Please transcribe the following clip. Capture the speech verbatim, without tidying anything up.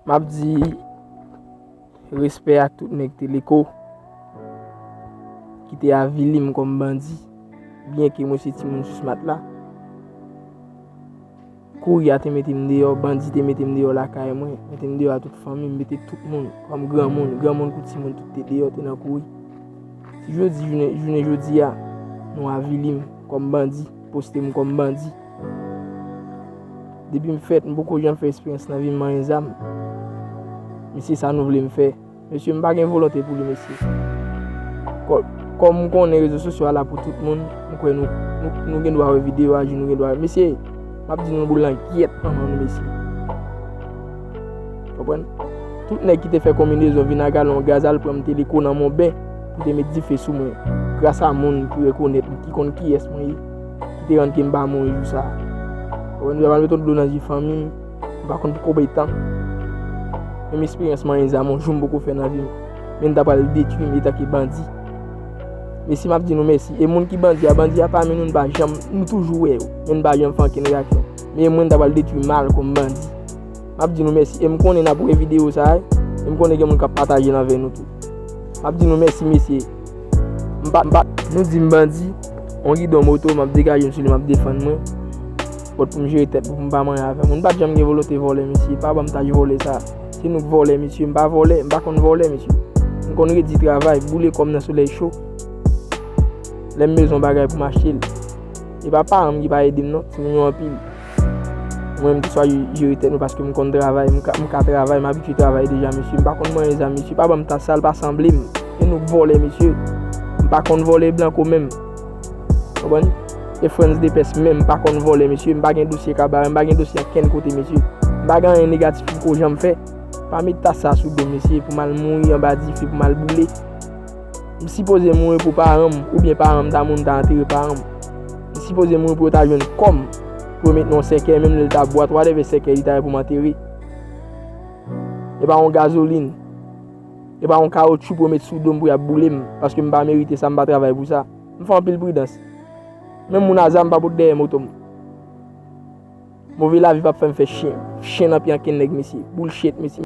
M ap di respè ak tout nèg Teleko ki te avili m kòm bandi, byenke mwen se timoun sou smat la. Kouri a te mete m deyò, bandi te mete m deyò lakay mwen, mete m deyò a tout fanmi m, mete tout moun, kòm granmoun, granmoun kou timoun, tout te deyò, te nan kouri. Si jodi, jounen, jounen jodi a, nou avili m kòm bandi, poste m kòm bandi. Depi m fèt, m poko janm fè eksperyans nan vi m manyen zam. Men se sa nou vle m fè. Mesye, m pa gen volonte pou li, mesye. Kò-, kòm m konnen rezo sosyo a la pou tout moun, m kwè nou, nou, nou gen dwa wè videyo a, nou gen dwa wè. Mesye, m ap di nou boul nan gyèt manman nou, mesye. Konprann? Tout nèg ki te fè konbinezon vin a galon gaz al pran m Teleko nan Monben pou te met dife sou mwen. Gras a moun ki rekonèt m, ki konn kiyès mwen ye, ki te rann ke m pa mouri jou sa a. Konprann? Yo pa met yon dlo nan zye fanmi m, m pa konn pou konbyen tan. Menm eksperyans manyen zam yon jou m poko fè nan vi m. Men n ta pral detwi m etanke bandi. Mesye, m ap di nou mèsi. E moun ki bandi a, bandi a pami nou, n pa janm, nou toujou wè yo. Men n pa janm fè ankenn reyaksyon. Men mwen, n ta pral detwi mal kòm bandi. M ap di nou mèsi. E m konnen n ap wè videyo sa a, e m konnen gen moun k ap pataje l avè nou tou. M ap di nou mèsi, mesye. M pa, m pa, nou di m bandi, on gidon moto, m ap degaje m sou li, m ap defann mwen. Bòt pou m jere tèt mwen, pou m pa manyen avè moun. M pa t janm gen volonte vòlè, mesye. Pa ban m taj vòlè sa. Se nou k vòlè, mesye. M pa vòlè, m pa konn vòlè, mesye. M konn redi travay, boule kò m nan solèy cho. Lè m bezwen bagay pou m achte l. E pa paran m ki pa ede m, non. Timoun yo anpil. Mwen, m te chwazi jere tèt mwen paske m konn travay, m ka, m ka travay, m abitye travay deja, mesye. M pa konn manyen zam, mesye. Pa ban m tas sal, pa sanble m. E nou k vòlè, mesye. M pa konn vòlè blanko menm. Konprann? E Frantz Depès menm, m pa konn vòlè, mesye. M pa gen dosye kabare, m pa gen dosye ankenn kote, mesye. M pa gen anyen negatif m ko janm fè. Pa met tas sa sou do m, mesye, pou m al mouri anba dife, pou m al boule. M sipoze mouri pou paran m, oubyen paran m ta mouri, m ta antere paran m. M sipoze mouri pou yo ta jwenn kò m, pou yo met nan yon sèkèy, menm lè l ta bwat, whatever sèkèy li ta ye pou m antere. E pa yon gazolin, e pa yon kawotchou pou yo met sou do m pou y ap boule m, paske m pa merite sa, m pa travay pou sa. M fè anpil pridans. Menm moun a zam pa pot dèyè moto m. Move lavi p ap fè m fè chen, chen nan pye ankenn nèg, mesye. Bullshit, mesye.